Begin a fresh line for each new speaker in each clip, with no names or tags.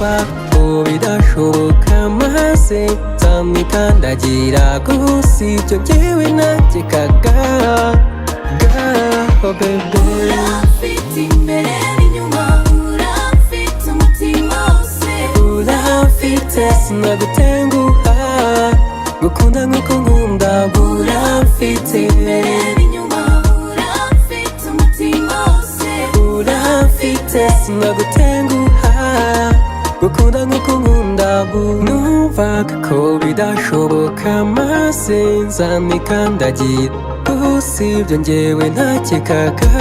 Numva ko bidashoboka, maze nzamwikandagira. Gusa ibyo njyewe nakekaga ga, oh baby.
Uramfite imbere n'inyuma, uramfite umutima wose.
Uramfite, sinagutenguha, gukunda nk'uko nkunda. Uramfite
imbere n'inyuma, uramfite umutima wose.
Uramfite, sinagutenguha, gukunda nk'uko nkunda. Numvaga ko bidashoboka, maze nzamwikandagira. Gusa ibyo njyewe ntakekaga,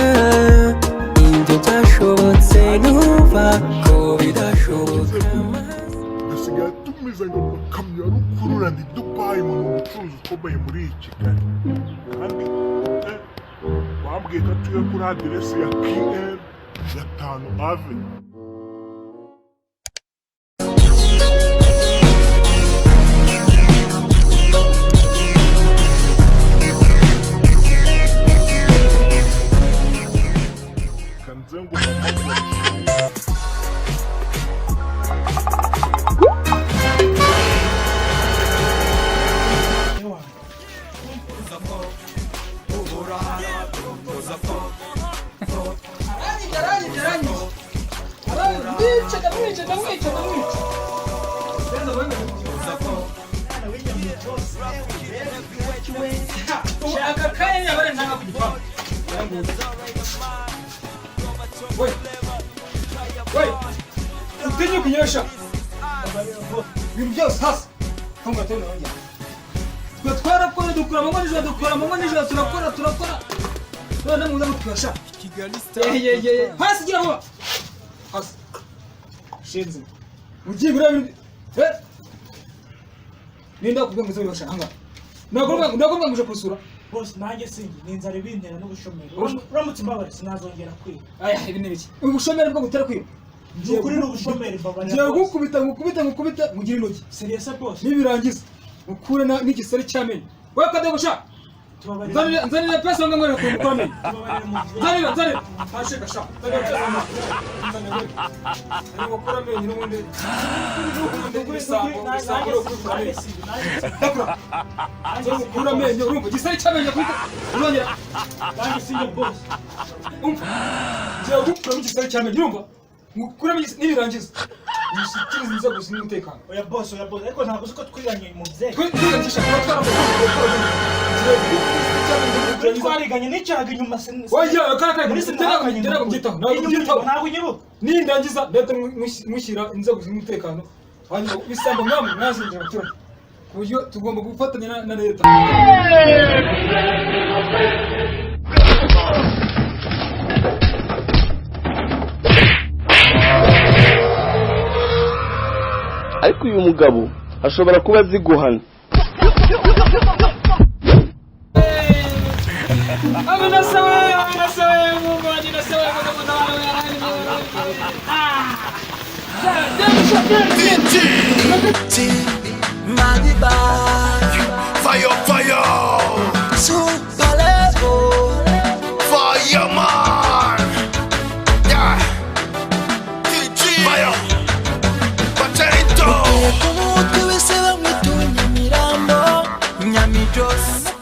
ibyo byashobotse. Numva ko bidashoboka maze
Dusigaye tumiza ngo amakamyo ya rukururana i Dubayi mu bucuruzi ukomeye muri iyi Kigali. Kandi bambwiye ko atuye kuri aderesi ya KL 5 Avenue. Kanze ngo mpamagare.
Aranyije, aranyije, aranyije, ndamwica, ndamwica, ndamwica, ndamwica. Aka kanya bare ntanga ku gipangu. We we, utinye kunyesha ibintu byose hasi, funga tena wongera. Twe twarakora, dukora amanywa nijoro, dukora amanywa nijoro, turakora, turakora, none muza mutwasha. Ye ye ye, hasi, gira vuba, hasi. Shinzi ugiye gura ibintu, eh ninda kubwa ngo uzabibasha hanga. Nagomba nguje kusura.
Bose nanjye sinjye, ni inzara ibintera n'ubushomeri.
Ubush-
Uramutse imbabare sinazongera kwiga.
Aya, ibi ni biki? Ubushomeri bwo gutera kwiba?
Ni ukuri, ni ubushomeri, mbabarira.
Ngiye
Bose.
gukubita, ngukubita, ngukubita mugire intoki.
Serious bose.
Nibirangiza mukure n'igisare cy'amenyo. We kadegusha.
Tubabarire.
Nzanira, nzanira pesa ngo ngore ku amenyo.
Tubabarire mu gihe.
Nzanira, nzanira, hashika sha, nzanira pesa ngo nzanira, nzanira gukura amenyo n'ubundi, n'ubundi ibisambo, ibisambo yo gukura amenyo. Ndakura nzanira gukura amenyo, urumva igisare cy'amenyo kwita uzongera.
Nanjye sinjye bose.
Umva, ngiye gukuramo igisare cy'amenyo, urumva, ngukuramo nibirangiza mushyikirize inzego zishinzwe umutekano.
Oya bose, oya bose, ariko ntabwo uzi ko twiganye, umubyeyi.
Twiganisha kuba twarakoze, ngiye gukura cy'amenyo.
Kuri twariganye, nicaraga inyuma
Oya, kare kare.
Muri
Ntabwo ntabwo mbyitaho, ntabwo
Inyuma,
mbyitaho.
ntabwo unyibuka.
Nindangiza ndahita mushyira inzego zishinzwe umutekano, hanyuma ibisambo mwamwe mwazinjira abaturage, ku buryo tugomba gufatanya na leta.
Ariko uyu mugabo ashobora kuba azi guhana.
Amina sawe, amina sawe, Mungu amina sawe, Mungu mtawala we arani. Ah!
Fire, fire! Fireman! Yeah! TG! Fire! Potato!
Umutwe wese bamwita Nyamirambo, Nyamijose.